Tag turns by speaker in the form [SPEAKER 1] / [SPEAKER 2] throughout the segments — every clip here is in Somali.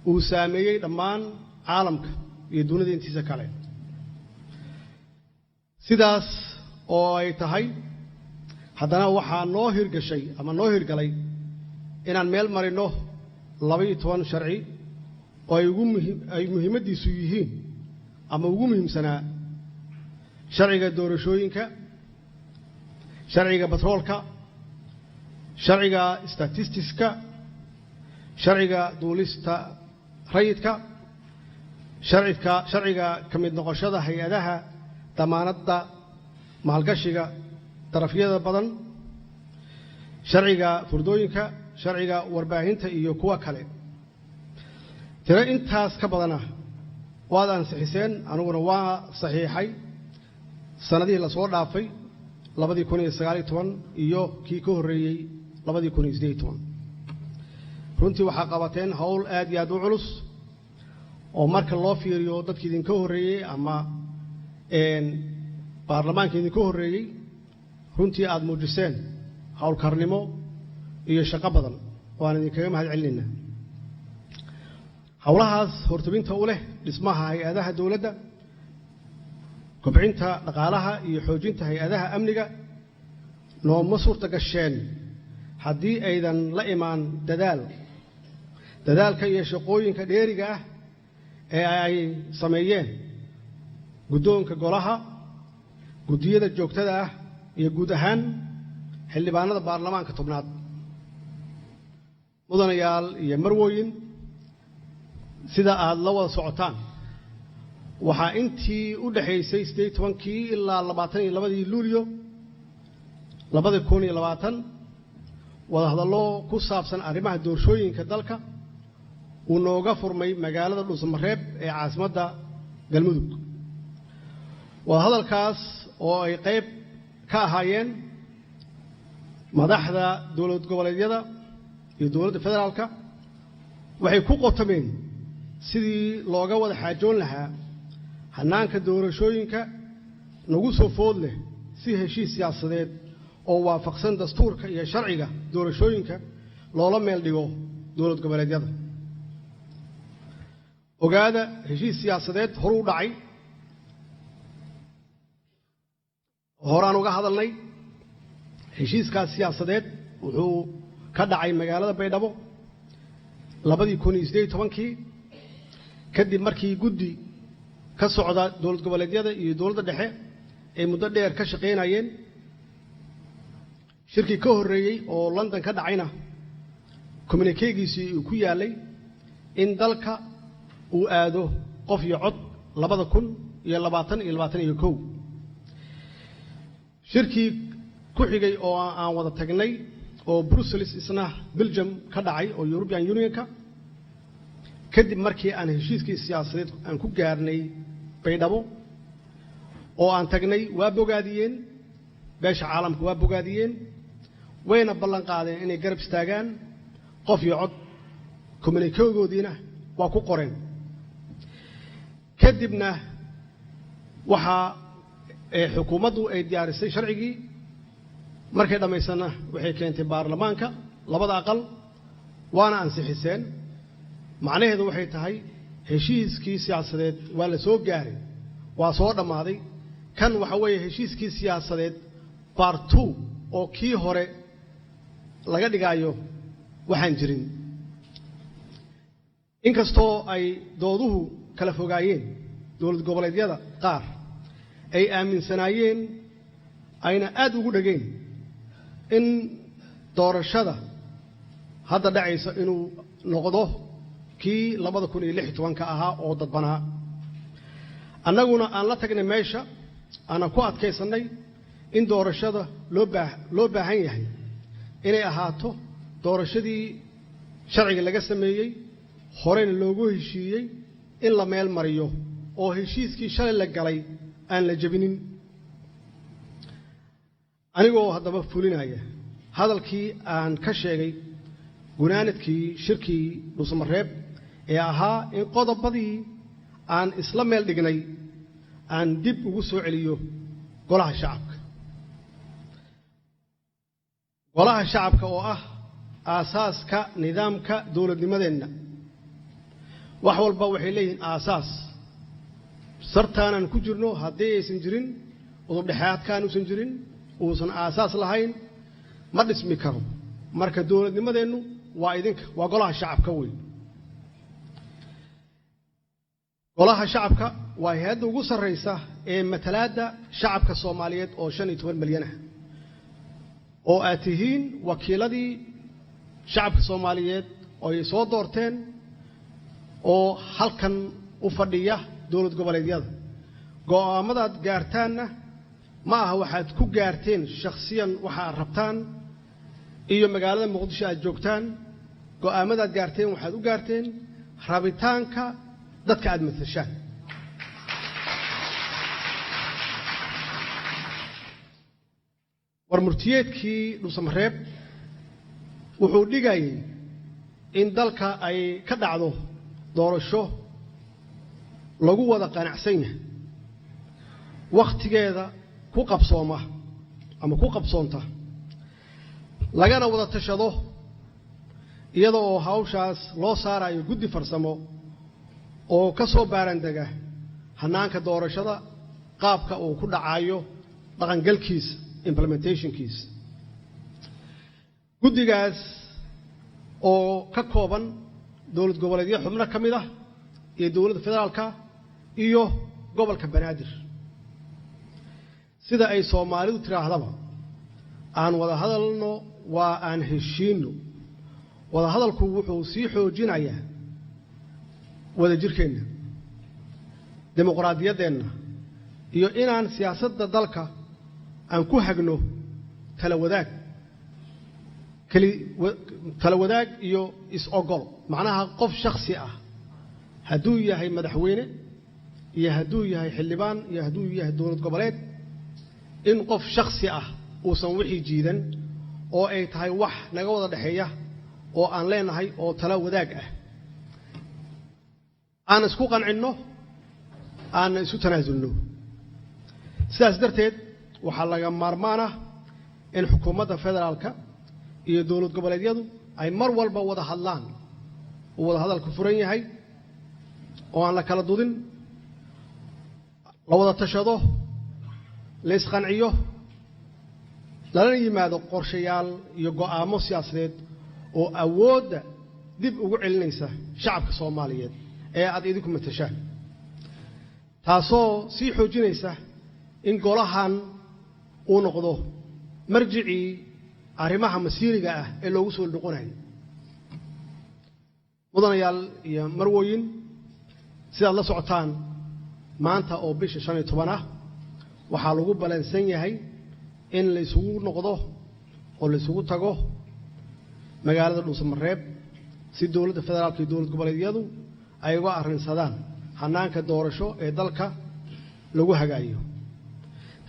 [SPEAKER 1] Uu saameeyey dhammaan caalamka iyo dunida intiisa kale. Sidaas oo ay tahay, haddana waxaa noo hirgashay ama noo hirgalay inaan meel marinno 12 sharci oo ay ugu ay muhiimaddiisu yihiin ama ugu muhiimsanaa sharciga doorashooyinka, sharciga batroolka, sharciga statistiska, sharciga duulista rayidka, sharciga ka mid noqoshada hay-adaha damaanadda maalgashiga darafyada badan, sharciga furdooyinka, sharciga warbaahinta iyo kuwa kale. Tiro intaas ka badana waad ansixiseen, aniguna waa saxiixay sannadihii lasoo dhaafay 2019 iyo kii ka horreeyey 2018. Runtii waxaa qabateen howl aad iyo aad u culus oo marka loo fiiriyo dadkii idinka horreeyey ama baarlamaanka idinka horreeyey, runtii aada muujiseen howlkarnimo iyo shaqo badan. Waan idinkaga mahad celinaynaa howlahaas hortabinta u leh dhismaha hay-adaha dowladda, kobcinta dhaqaalaha iyo xoojinta hay-adaha amniga. Nooma suurta gasheen haddii aydan la imaan dadaal, dadaalka iyo shaqooyinka dheeriga ah ee ay sameeyeen guddoonka golaha, guddiyada joogtada ah iyo guud ahaan xildhibaanada baarlamaanka 10aad. Mudanayaal iyo marwooyin, sida aada la wada socotaan, waxaa intii u dhexaysay 18-kii ilaa 22-dii Luulyo 2020 wadahadallo ku saabsan arrimaha doorashooyinka dalka uu nooga furmay magaalada Dhuusamareeb ee caasimadda Galmudug. Wadahadalkaas oo ay qayb ka ahaayeen madaxda dowlad goboleedyada iyo dowladda federaalka waxay ku qotomeen sidii looga wada xaajoon lahaa hannaanka doorashooyinka nagu soo food leh si heshiis siyaasadeed oo waafaqsan dastuurka iyo sharciga doorashooyinka loola meel dhigo dowlad goboleedyada. Ogaada, heshiis siyaasadeed horuu dhacay, horaan uga hadalnay. Heshiiskaas siyaasadeed wuxuu ka dhacay magaalada Baydhabo 2018-kii, kadib markii guddi ka socda dowlad goboleedyada iyo dowladda dhexe ay muddo dheer ka shaqaynayeen. Shirkii ka horreeyey oo London ka dhacayna communikegiisii uu ku yaallay in dalka uu aado qof iyo cod 2020 iyo 21. Shirkii ku xigay oo aan wada tagnay oo Brussels isna Belgium ka dhacay oo European Unionka, kadib markii aan heshiiskii siyaasadeed aan ku gaarnay Baydhabo oo aan tagnay, waa bogaadiyeen beesha caalamka, waa bogaadiyeen, wayna ballan qaadeen inay garab istaagaan qof iyo cod, communikegoodiina waa ku qoreen. Kadibna waxaa xukuumaddu ay diyaarisay sharcigii. Markay dhammaysanna waxay keentay baarlamaanka labada aqal, waana ansixiseen. Macnaheedu waxay tahay heshiiskii siyaasadeed waa la soo gaaray, waa soo dhammaaday. Kan waxa weeye heshiiskii siyaasadeed part two oo kii hore laga dhigaayo waxaan jirin. Inkastoo ay dooduhu kala fogaayeen, dowlad goboleedyada qaar ay aaminsanaayeen ayna aad ugu dhegeen in doorashada hadda dhacaysa inuu noqdo kii 2016-ka ahaa oo dadbanaa, annaguna aan la tagnay meesha aanan ku adkaysannay in doorashada loo baahan yahay inay ahaato doorashadii sharciga laga sameeyey, horeyna loogu heshiiyey in la meel mariyo oo heshiiskii shalay la galay aan la jebinin. Anigoo haddaba fulinaya hadalkii aan ka sheegay gunaanadkii shirkii Dhuusamareeb ee ahaa in qodobadii aan isla meel dhignay aan dib ugu soo celiyo golaha shacabka, golaha shacabka oo ah aasaaska nidaamka dowladnimadeenna. Wax walba waxay leeyihiin aasaas. Sartaanaan ku jirno haddii aysan jirin udubdhexaadkaan uusan jirin, uusan aasaas lahayn, ma dhismi karo. Marka dowladnimadeennu waa idinka, waa golaha shacabka weyn. Golaha shacabka waa hay-adda ugu sarraysa ee matalaadda shacabka Soomaaliyeed oo 15 milyan ah, oo aad tihiin wakiiladii shacabka Soomaaliyeed oo ay soo doorteen oo halkan u fadhiya dowlad goboleedyada. Go'aamadaad gaartaanna ma aha waxaad ku gaarteen shakhsiyan waxa aad rabtaan iyo magaalada Muqdisho aad joogtaan. Go'aamadaad gaarteen waxaad u gaarteen rabitaanka dadka aad matashaan. War murtiyeedkii Dhuusamareeb wuxuu dhigayay in dalka ay ka dhacdo doorasho lagu wada qanacsan yahay, wakhtigeeda ku qabsooma ama ku qabsoonta, lagana wada tashado, iyada oo hawshaas loo saarayo guddi farsamo oo ka soo baarandega hannaanka doorashada, qaabka uu ku dhacayo dhaqangalkiisa, implementationkiisa. Guddigaas oo ka kooban dowlad goboleedyo xubno ka mid ah iyo dowladda federaalka iyo gobolka Banaadir. Sida ay Soomaalidu tiraahdaba, aan wada hadalno waa aan heshiinno. Wada hadalku wuxuu sii xoojinayaa wadajirkeenna, dimuqraadiyaddeenna, iyo inaan siyaasadda dalka aan ku hagno tala wadaag, tala wadaag iyo is-ogol. Macnaha qof shakhsi ah hadduu yahay madaxweyne iyo hadduu yahay xildhibaan iyo hadduu yahay dowlad goboleed, in qof shakhsi ah uusan wixii jiidan oo ay tahay wax naga wada dhexeeya oo aan leenahay oo tala wadaag ah, aan isku qancinno, aanna isu tanaasulno. Sidaas darteed waxaa laga maarmaan ah in xukuumadda federaalka iyo dowlad goboleedyadu ay mar walba wada hadlaan, uu wada hadalku furan yahay oo aan la kala dudin, la wada tashado, la isqanciyo, lalana yimaado qorshayaal iyo go'aamo siyaasadeed oo awoodda dib ugu celinaysa shacabka Soomaaliyeed ee aad idinku matashaan, taasoo sii xoojinaysa in golahan uu noqdo marjicii arrimaha masiiriga ah ee loogu soo noqonayo. Mudanayaal iyo marwooyin, sidaad la socotaan, maanta oo bisha 15 ah waxaa lagu balansan yahay in la isugu noqdo oo la isugu tago magaalada Dhuusamareeb si dowladda federaalka iyo dowlad goboleedyadu ay uga arrinsadaan hannaanka doorasho ee dalka lagu hagaayo,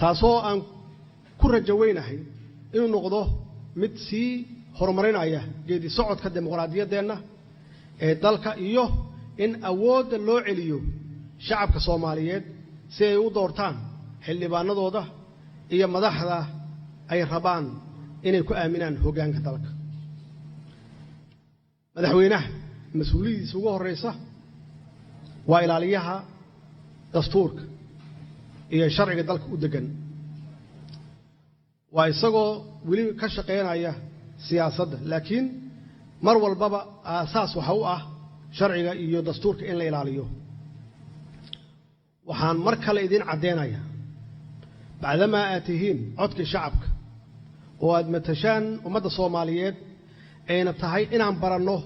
[SPEAKER 1] taasoo aan ku rajo weynahay inuu noqdo mid sii horumarinaya geedi socodka dimuqraadiyaddeenna ee dalka, iyo in awoodda loo celiyo shacabka Soomaaliyeed si ay u doortaan xildhibaanadooda iyo madaxda ay rabaan inay ku aaminaan hoggaanka dalka. Madaxweynaha mas-uuliyadiisa ugu horreysa waa ilaaliyaha dastuurka iyo sharciga dalka u deggan, waa isagoo weli ka shaqaynaya siyaasadda, laakiin mar walbaba aasaas waxa u ah sharciga iyo dastuurka in la ilaaliyo. Waxaan mar kale idiin caddeynayaa, bacdamaa aad tihiin codkii shacabka oo aad matashaan ummadda Soomaaliyeed, ayna tahay inaan baranno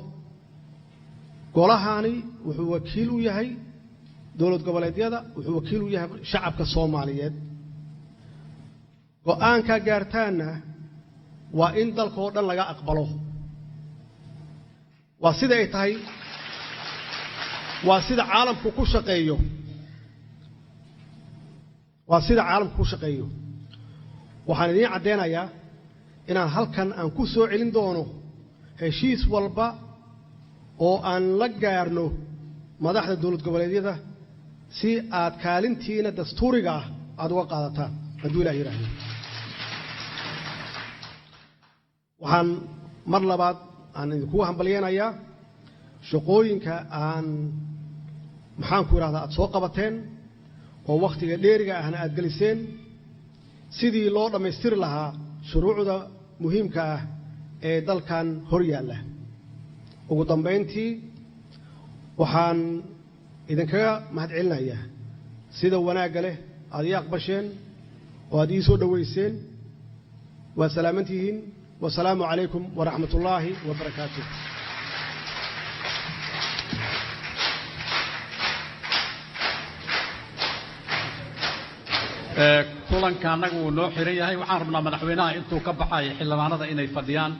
[SPEAKER 1] golahani wuxuu wakiil u yahay dowlad goboleedyada, wuxuu wakiil u yahay shacabka Soomaaliyeed. Go'aankaa gaartaanna waa in dalka oo dhan laga aqbalo. Waa sida ay tahay, waa sida caalamku ku shaqeeyo, waa sida caalamku ku shaqeeyo. Waxaan idiin caddeynayaa inaan halkan aan ku soo celin doono heshiis walba oo aan la gaarno madaxda dowlad goboleedyada si aad kaalintiina dastuuriga ah aada uga qaadataan hadduu Ilah yidhaahdo. Waxaan mar labaad aan idinkugu hambalyeynayaa shaqooyinka aan maxaanku idhahdaa aad soo qabateen oo wakhtiga dheeriga ahna aad geliseen sidii loo dhammaystiri lahaa shuruucda muhiimka ah ee dalkan hor yaalla. Ugu dambayntii waxaan idinkaga mahadcelinayaa sida wanaagga leh aad ii aqbasheen oo aad ii soo dhowayseen. Waa salaamantihiin. Wasalaamu calaykum waraxmat ullaahi wa barakaatuh.
[SPEAKER 2] Kulanka annaga wuu noo xiran yahay. Waxaan rabnaa madaxweynaha intuu ka baxayo xildhibaanada inay fadhiyaan.